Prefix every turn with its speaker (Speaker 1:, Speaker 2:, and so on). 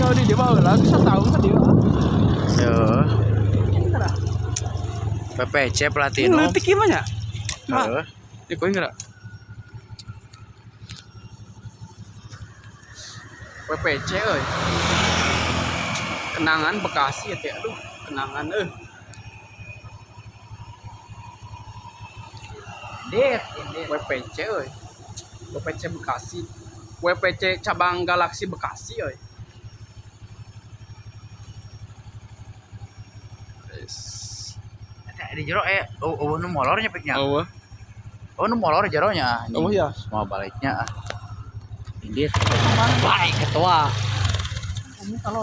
Speaker 1: Kalau di dia mah lagi setahun ka dia.
Speaker 2: Yo,
Speaker 1: Ini gerak.
Speaker 2: PPC
Speaker 1: Ini
Speaker 2: Platinum.
Speaker 1: leutik ieu mah nya. Mah,
Speaker 2: Heeh.
Speaker 1: di koin gerak. WPC euy. Kenangan Bekasi ya teh. Aduh, kenangan euy.
Speaker 2: Dit,
Speaker 1: WPC euy. WPC Bekasi. WPC cabang Galaxy Bekasi euy. Yes.
Speaker 2: Di jero oh, oh nu molornya piknya.
Speaker 1: Oh,
Speaker 2: Oh nu molor jeronya anjing.
Speaker 1: Oh, iya.
Speaker 2: Semua baliknya ah. Indit. Baik ketua.
Speaker 1: kalau